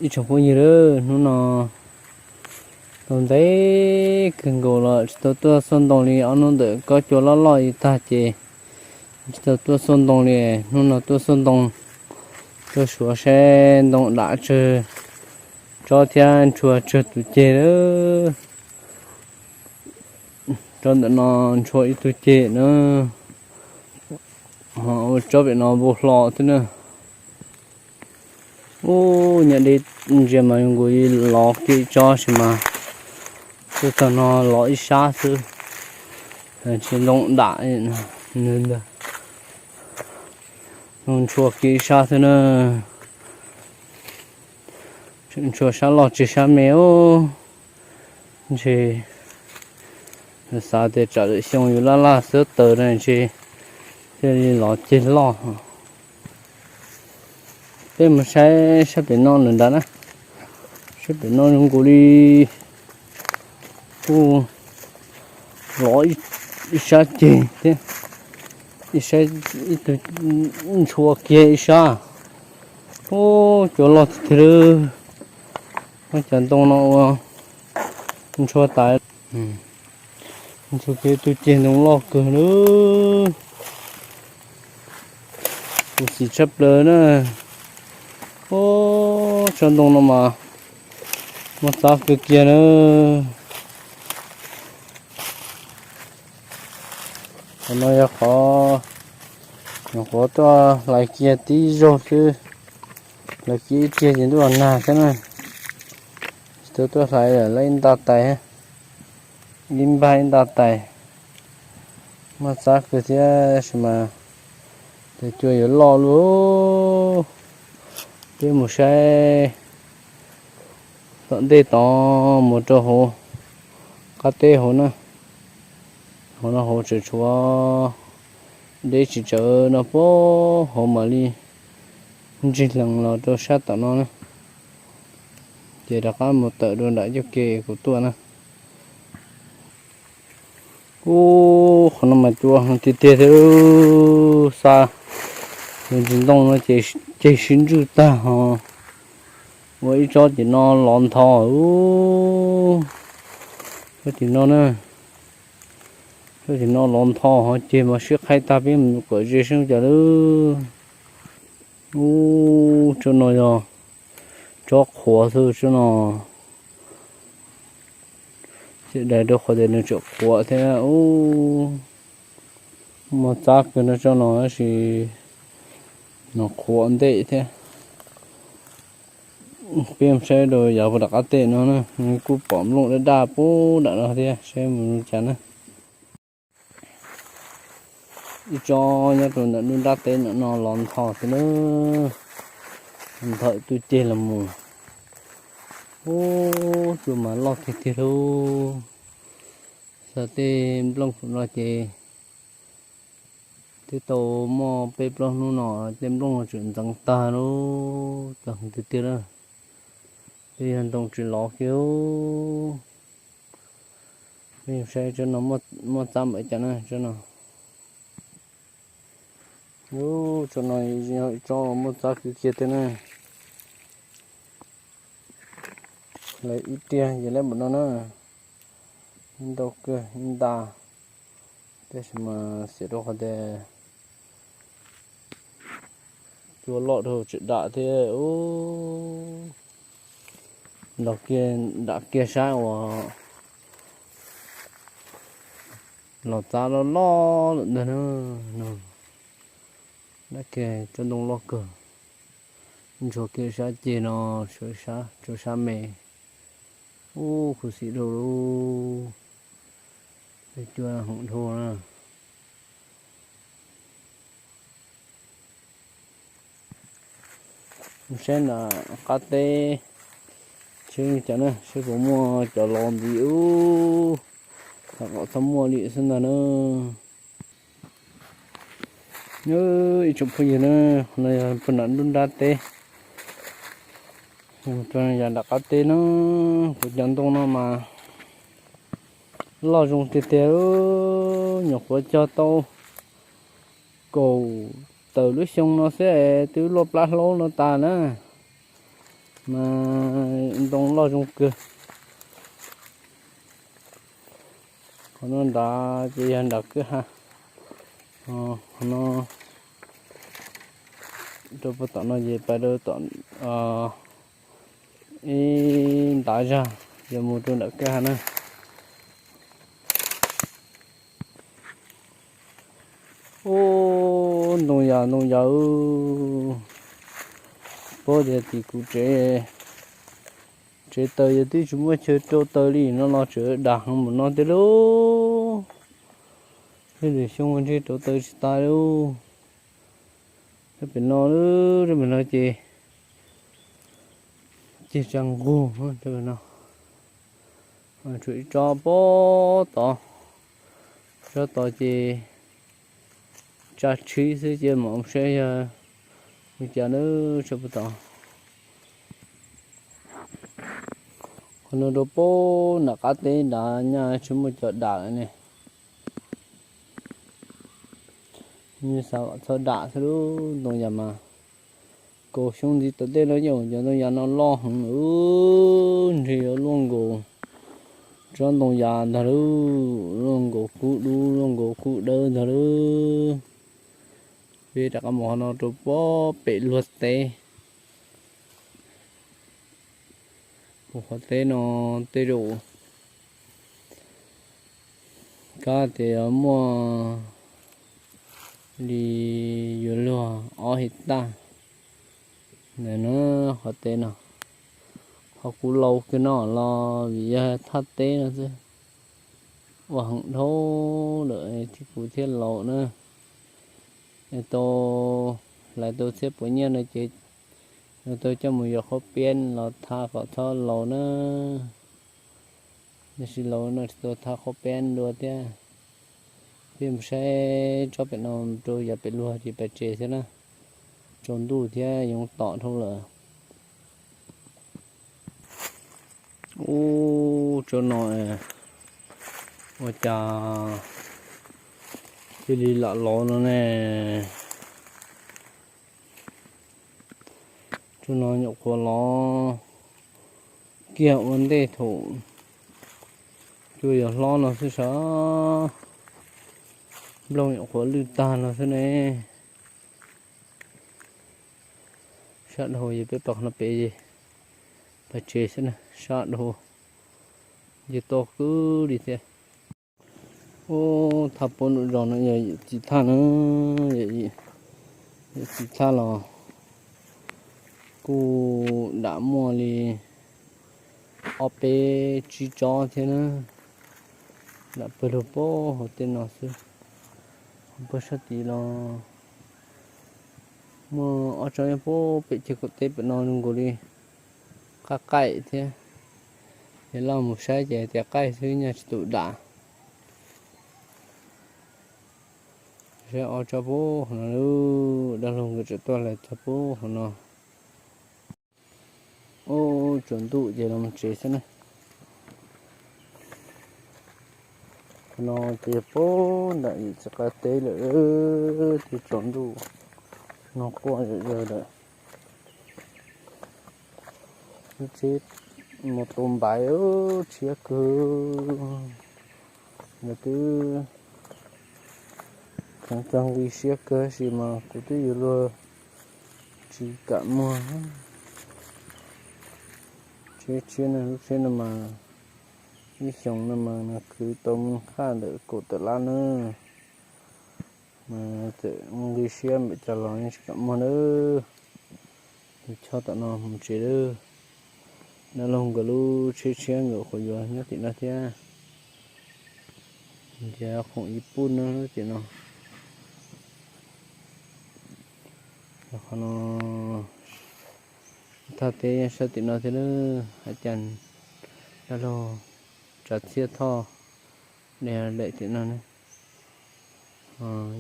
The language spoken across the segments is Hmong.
Ib tsoom phooj ywg, hnub no tau ntev kawg nkaus los tsis tau tuaj xuaj ntoo li, ob hnub ntawm kob cua loj loj li tag ces tsis tau tuaj xuaj ntoo li. Hnub no tuaj xuaj ntoo, tuaj suav saib ntoo dam tsawg tsob thiab ntshua tsawg tus ceg lawm. Tsob ntawm no ntshua ib tug ceg na, ho ua tsob pem no npau hlo thiab na. Ub, nyuam deb ntsia mas zoo nkaus li lov kiag ib tsob sis mas tuaj txog no lov ib sab xwb. Tsis ntoo dam ntag, ntshua kiag ib sab xwb na. Ntshua sab loj tseg sab me os. Ntshe xav tias tsam lwm xyoo yus laj laj xwb taws no ntshe thiaj li lov ceg loj. Peb mus saib sab pem no lawm nrad na. Sab pem no zoo nkaus li kuj lov ib sab ceg thiab, ib sab, ib tug ntshua kiag ib sab. Ub, cua loj tiag tiag lawm. Ua cas ntoo no ua ntshua tas, ntshua kiag tus ceg ntoo loj kawg lawm. Khuv xim tshaj plaws na. Ub, tsob ntoo no mas muaj txab kawg kiag na. Qhov no yog qhov nyuam qhuav tuaj hlais kiag tib zaug xwb, hlais kiag ib tiag ces ntuj los nag thiab na. Tsis tau tuaj hlais lawm, ib nta tais, ib npag ib nta tais. Muaj txab kawg thiab sis mas tes cua yuav loj lawm. Peb mus saib tom ntej tod mus rau hauv qab teb hauv na. Hauv no hauv tseem tshuav deb tsis tsawv no, puag hauv mam li ntsig hlees los rau sab tom no na. Ces rov qab mus tawm rau nram coj ke kuv tuaj na. Ub, qhov no mas cua tiag tiag thiab, xa tus ntsis ntoo no ces ceg sib ntswj tag ho ua ib tsob tim no lov ntho. Tsob tim no na, tsob tim no lov ntho ho ceg mas sib qhaib tag, peb mus kom ze seb cas lawm. Ub, tsob no yog tsob qhuav xwb tsob no. Ces dais rau qhov tias nws tseem qhuav thiab. Ub, muaj txab kawg no tsob no tab sis nws qhuav ntej thiab. Peb saib rau yav puag nram qab teb no na, kuj pom nplooj daj daj puag nram no thiab, saib mus li cas na. Ib tsob nyob rau ntawm nruab nrab teb no lov ntho xwb na, nthawm tus ceg los mus. Ub, cua mas loj tiag tiag lauj. Xav tej nplooj no ces twb tau muaj peb plaub hnub no tej nplooj tseem ntxeev tag lauj, txog tiag tiag na. Twb yog ntoo tsis lov kiag. Peb saib tsob no muaj txab npaum cas na tsob no. Ub, tsob no yog ib tsob muaj txab kawg kiag thiab na. Lawv ib tiag ces lawv npaum no na, ntau kawg ib nta, tab sis mas xiam rau qhov tias cua loj dhau tseem dam thiab. Ub, los kiag dam kiag sab uas los txab loj loj lawm ntag na. Dab kiag tsob ntoo loj kawg, ntshua kiag sab ceg no, sab, tsuas sab me. Ub, khuv xim rau lauj, tej cua hoom dhau na. Saib nram qab teb seb li cas na, seb puas muaj cov lov ntxiv ub, kom txhob muaj li xwb ntag na. Ib tsoom phooj ywg na, qhov no yog puag nram nruab nrab teb, yog nram qab teb na, kuv cov ntoo no mas loj zoo tiag tiag, nyuam qhuav cog tau kaum tawm lub xyoo no xwb es twb luaj plab hlaub no tas na. Mas ntoo loj zoo kawg. Qhov no nrad ces yog nram kwj ha. Qhov no rau puag tom no ces pais rau tom ib ntav zag, yog mus rau nram kwj ha na. Ub, ntoo yas ntoo yas, paub tias tim kuv tsev, tsev taws yog twb tsis muaj chaw rau taws li no los tseem dam heev mus no thiab lauj. Tej lwm xyoo ntshe rau taws tsis tas lauj. Pem no, pem no ces ceg tsa nqug no. Tshuav ib tsob pob tod, tsob tod ces tsa tshib xwb, cia mam saib yog ua cas na, tsob pob tod. Qhov no rau puag nram qab teb nrad nyaj tsis muaj cov dam lawm ne. Xav kom txhob dam xwb lauj, ntoo yas mas. Kaum xyoo ntxiv tom ntej no yeej cov ntoo yas no loj heev, ntshe yuav luaj nkaus tsob ntoo yas ntag lauj, luaj nkaus kub dub, luaj nkaus kub dawb ntag lauj. Peb rov qab mus qhov no rau puag pem luag teb. Kuv qhov teb no tej zaum kab tias yuav muaj li yuav luag ob his taj ntawm no, qhov teb no. Qhov kuv laus kiag no los vim yog thaj teb no xwb, ua heev dhau lawm thiab kuv thiaj laus na. Tau hlais tau txhiab puas nyiaj no ces yuav tau coj mus yuav qhaub peeb los thaj kom txhob laus na. Tab sis laus no tsis tau thaj qhaub peeb dua thiab. Peb mus saib tsob pem no rau yav pem luag ces pais tsev xwb na. Tsaus ntuj thiab yoov tom dhau lawm. Ub, tsob no ua cas cia li lam lov no ne. Tsob no nyuam qhuav lov kiag ua ntej thaum cua yuav hlob no xwb sav. Nplooj nyuam qhuav lwj tag no xwb ne. Sab dhau, yog peb pas qhov no pem, pais tsev xwb na, sab dhau, nce toj kawg li thiab. Ub, thaj puab nram zos no yog yawm txiv thaj na, yawm txiv thaj los kuj dam muaj li ob peb tsib tsob thiab na, dam pawg lug puag hauv tej no xwb. Puag sab tid los muaj ob tsob nyob puag pem ceg kaum teb pem no zoo nkaus li qaij qaij thiab. Yog loj mus saib ces hais tias qaij xwb nyaj tsis tum dam. Saib ob tsob puag hauv no, dab laug nkawd tseem tuaj hlais txog puag hauv no. Ub, tsaus ntuj ces los mus tsev xwb na. Qhov no ces puag nram yawm txiv qab teb lawm, twb tsaus ntuj no quaj zom zaws lawm. Lub tsheb mus tus npaiv tshiab kawg, lawv twb kheev txog nqi siab kawg tab sis mas kuv twb yuav luag tsis kam muag. Tsheb tshiab no, lub tsheb no mas ib xyoos no mas nws khwv tau me nqaj ntawm kaum tawm lab na, mas txawm nqi siab npaum cas los yeej tsis kam muag nawb. Tus chob tom no mus tsev lawm. Dab laug nkawd lub tsheb tshiab nkawd qhuav yuav nyob tim no thiab. Nrhiav khoom ib pub no tim no. Qhov no thaj teb sab tim no thiab, hais cas dab laug tsav txhiab thoj daim tim no ne.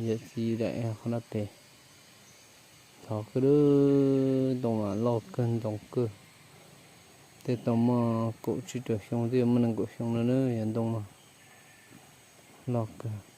Yawm txiv daim qhov no pem. Thov kawg, ntoo mas loj kawg ntoo kawg. Tej tau muaj kaum tsib rau xyoo, twb yuav muaj nees nkaum xyoo no na, yog ntoo mas loj kawg.